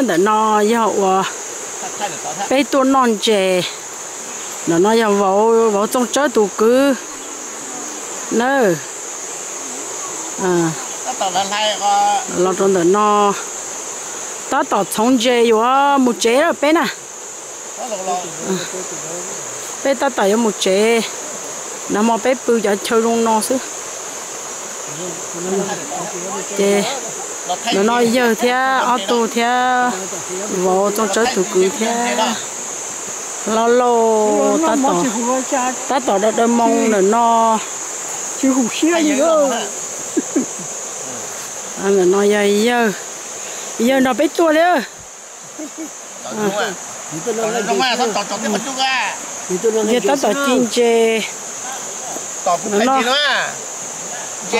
Ntawm no yog uas peb tuaj noj ntses. Ntawm no yog vauv Txooj Tsawb tus kwv na. Los rau ntawm no tab tom txhoov ntses yuav mus tsev lawm peb na. Peb tab tom yuav mus tsev, nag hmo peb pw cov chaw zoo no xwb. Ces ntawm no yawg thiab ob tug thiab vauv Txooj Tsawb tus kwv thiab Hlob Lauj tab tom daw daw moo ntawm no. Ntawm no yog yawg, yawg nrog peb tuaj li. Yawg tab tom ci ntses.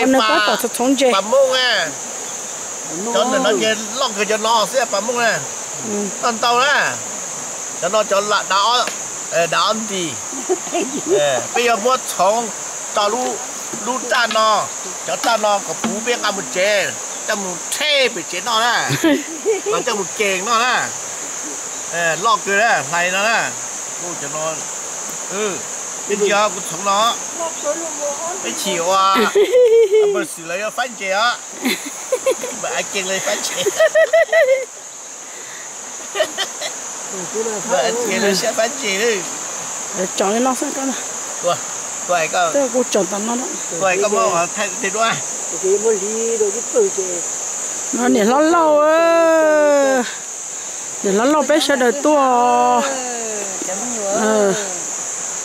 Nws tab tom txhoov ntses. Cov ntawm no ces loj kawg cov no xwb pas mooj na. Toj ntau na. Cov no cov dav ob nti. Peb yuav muab txhoov tau lub raj no, cov raj no kom puv peb nqa mus tsev, coj mus rhe pem tsev noj na, los coj mus kees noj na. Loj kawg na, hlais no na. Cov no, peb ntsia kuv txhoov no, peb chim ua, npawg Xwm lawv yuav faib ntses os, npawg Av Kees lawv faib ntses. Npawg Av Kees lawv siab faib ntses lawm. Tsom li no xwb, kuv tsom tom no. Koj muab thaij tej duab. No niam hlob Lauj, niam hlob Lauj peb sawv daws tuaj.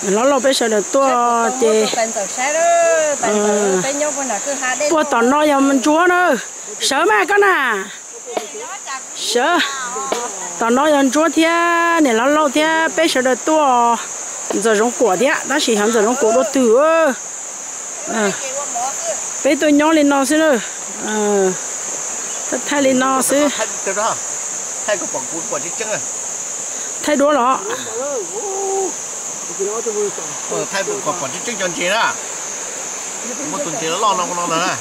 Niam hlob Lauj peb sawv daws tuaj ces puag tom no yog Ntsuab na. Sawv mas koj na. Sawv. Tom no yog Ntsuab thiab niam hlob Lauj thiab peb sawv daws tuaj. Ntxawm Zoov Kuam thiab, tab sis xyov Ntxawm Zoov Kuam dua twg. Peb tuaj nyob li no xwb na. Thaij li no xwb. Thaij duab los? Thaij kom pom tseeb tseeb cov ntses na. Muaj tus ntses loj loj no no na.